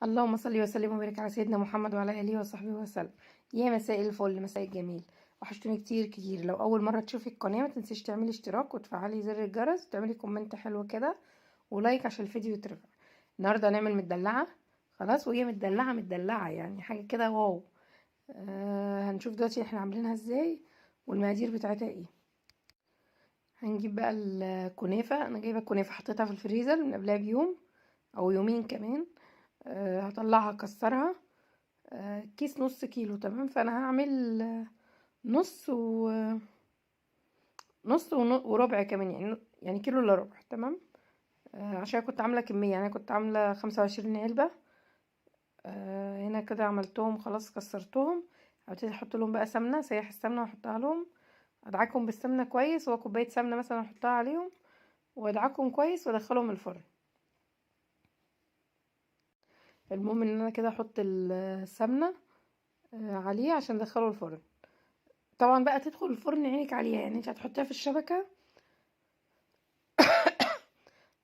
اللهم صل وسلم وبارك على سيدنا محمد وعلى اله وصحبه وسلم. يا مساء الفل، مساء الجميل. وحشتوني كتير كتير. لو اول مرة تشوفي القناة ما تنسيش تعملي اشتراك وتفعلي زر الجرس وتعملي comment حلو كده و like عشان الفيديو يترفع. النهارده هنعمل مدلعه، خلاص، وهي مدلعه مدلعه يعني حاجة كده wow. هنشوف دلوقتي احنا عاملينها ازاي والمقادير بتاعتها ايه. هنجيب بقى الكنافه، انا جايبه الكنافه حطيتها في الفريزر من قبلها بيوم او يومين كمان. هطلعها اكسرها. كيس نص كيلو، تمام. فانا هعمل نص و نص وربع كمان، يعني كيلو الا ربع، تمام. عشان كنت عامله كمية، يعني كنت عامله 25 علبة. هنا كده عملتهم خلاص، كسرتهم. هبتدي احط لهم بقى سمنه، سيح السمنة واحطها لهم، ادعكهم بالسمنه كويس، وكوبايه سمنه مثلا احطها عليهم وادعكهم كويس وادخلهم الفرن. المهم ان انا كده احط السمنة عليه عشان ادخله الفرن. طبعا بقى تدخل الفرن عينك عليها، يعني انت هتحطيها في الشبكة،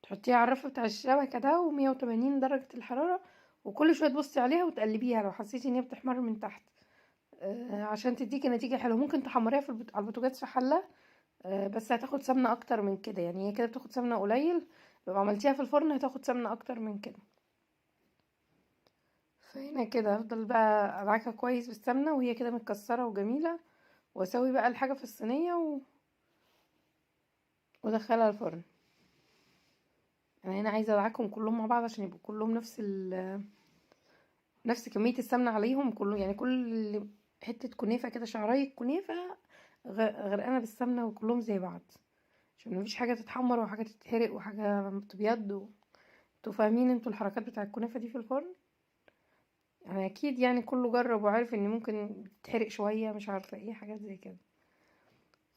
تحطيها على الرف بتاع الشبكة ده و180 درجه الحرارة، وكل شوية تبصي عليها وتقلبيها لو حسيتي ان هي بتحمر من تحت، عشان تديكي نتيجة حلوة. ممكن تحمريها في على البوتاجاز في حله، بس هتاخد سمنه اكتر من كده، يعني هي كده بتاخد سمنه قليل، لو عملتيها في الفرن هتاخد سمنه اكتر من كده. فهنا كده هفضل بقى ادعكها كويس بالسمنه وهي كده متكسره وجميلة، واسوي بقى الحاجة في الصينية وادخلها الفرن. انا هنا عايزه ادعكهم كلهم مع بعض عشان يبقوا كلهم نفس كمية السمنة عليهم كله، يعني كل حتة كنافه كده، شعرية كنافه غرقانة بالسمنه وكلهم زي بعض، عشان مفيش حاجة تتحمر وحاجه تتحرق وحاجه تبيض. انتوا فاهمين انتوا الحركات بتاع الكنافه دي في الفرن، يعني اكيد يعني كله جرب وعارف ان ممكن تتحرق شوية، مش عارفه ايه، حاجات زي كده.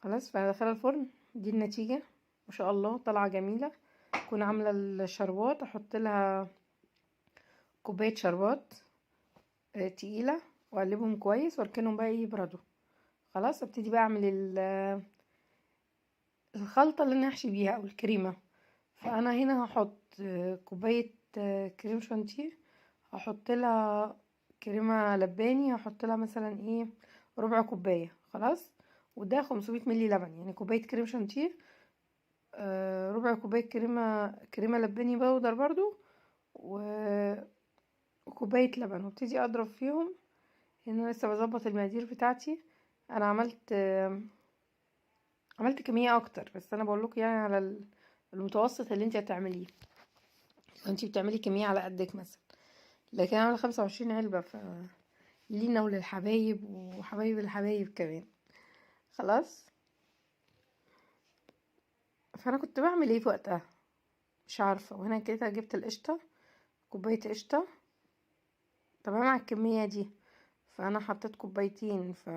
خلاص فهدخلها الفرن. دي النتيجة ما شاء الله طالعه جميلة. اكون عامله الشربات، احط لها كوباية شربات تقيلة واقلبهم كويس واركنهم بقى يبردوا. خلاص ابتدي بقى اعمل الخلطة اللي انا هحشي بيها او الكريمة. فانا هنا هحط كوباية كريم شانتيه، هحط لها كريمة لباني، هحط لها مثلا ايه ربع كوباية، خلاص. وده 500 ملي لبن، يعني كوباية كريم شانتيه، ربع كوباية كريمة لباني بودر برضو، وكوبايه لبن، وابتدي اضرب فيهم. هنا لسه بظبط المقادير بتاعتي. انا عملت كمية اكتر، بس انا بقول لكم يعني على المتوسط اللي انت هتعمليه، لو انت بتعملي كمية على قدك مثلا. لكن انا عامله 25 علبة، ف لينا وللحبايب وحبايب الحبايب كمان. خلاص فانا كنت بعمل ايه في وقتها مش عارفه. وهنا كده جبت القشطه، كوباية قشطه، تمام على الكمية دي، فانا حطيت كوبايتين. ف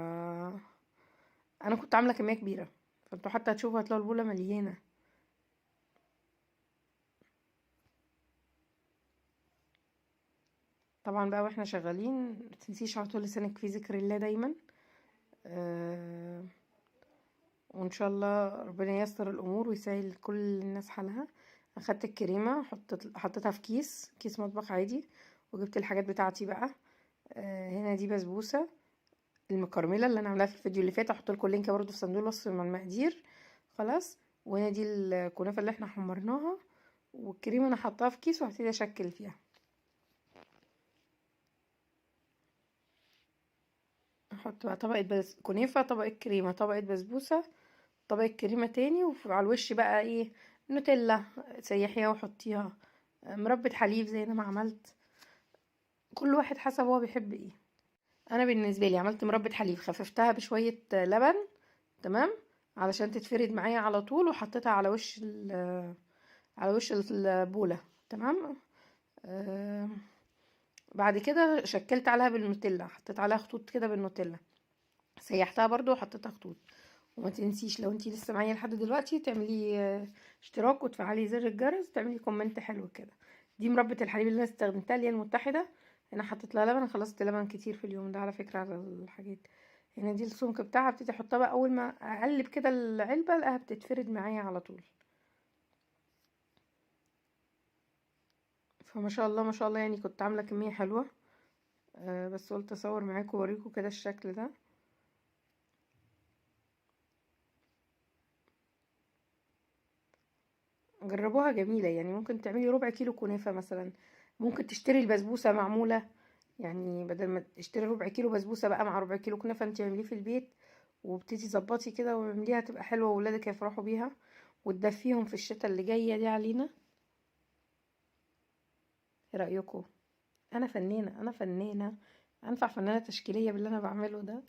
انا كنت عامله كمية كبيرة، فانتوا حتى هتشوفوا هتلاقوا البوله مليانة. طبعا بقى واحنا شغالين متنسيش على طول لسانك في ذكر الله دايما، وان شاء الله ربنا ييسر الامور ويسهل كل الناس حالها. اخدت الكريمة حطيتها في كيس مطبخ عادي، وجبت الحاجات بتاعتي بقى. هنا دي بسبوسه المكرمله اللي انا عاملاها في الفيديو اللي فات، هحط لكم ال link برده في صندوق الوصف مع المقادير. خلاص وهنا دي الكنافه اللي احنا حمرناها، والكريمه انا حطاها في كيس وهبتدي اشكل فيها. احط بقى طبقه كنافه، طبقه كريمة، طبقه بسبوسه، طبقه كريمة تاني، وعلى الوش بقى ايه نوتيلا سيحيها وحطيها، مربى حليب زي ما عملت. كل واحد حسب هو بيحب ايه. انا بالنسبة لي عملت مربى حليب، خففتها بشوية لبن، تمام، علشان تتفرد معايا على طول، وحطيتها على وش على وش البوله، تمام. بعد كده شكلت عليها بالنوتيلا، حطيت عليها خطوط كده بالنوتيلا، سيحتها برضو وحطيتها خطوط. وما تنسيش لو انتي لسه معايا لحد دلوقتي تعملي اشتراك وتفعلي زر الجرس، تعملي comment حلو كده. دي مربى الحليب اللي انا استخدمتها اللي هي المتحدة، انا حطيت لها لبن، خلصت لبن كتير في اليوم ده على فكرة على الحاجات. هنا دي السمك بتاعها، ابتدي احطها بقى اول ما اقلب كده العلبة الاقيها بتتفرد معايا على طول. فما شاء الله ما شاء الله، يعني كنت عاملة كمية حلوة. بس قلت اصور معاكم واوريكم كده الشكل ده. جربوها جميلة، يعني ممكن تعملي ربع كيلو كنافة مثلا، ممكن تشتري البسبوسة معمولة، يعني بدل ما تشتري ربع كيلو بسبوسة بقى مع ربع كيلو كنافة، انت اعمليه في البيت وابتدي ظبطي كده واعمليها، تبقى حلوة وولادك هيفرحوا بيها وتدفيهم في الشتاء اللي جاية دي علينا. ايه رأيكم؟ انا فنانة، انا فنانة، انفع فنانة تشكيلية باللي انا بعمله ده.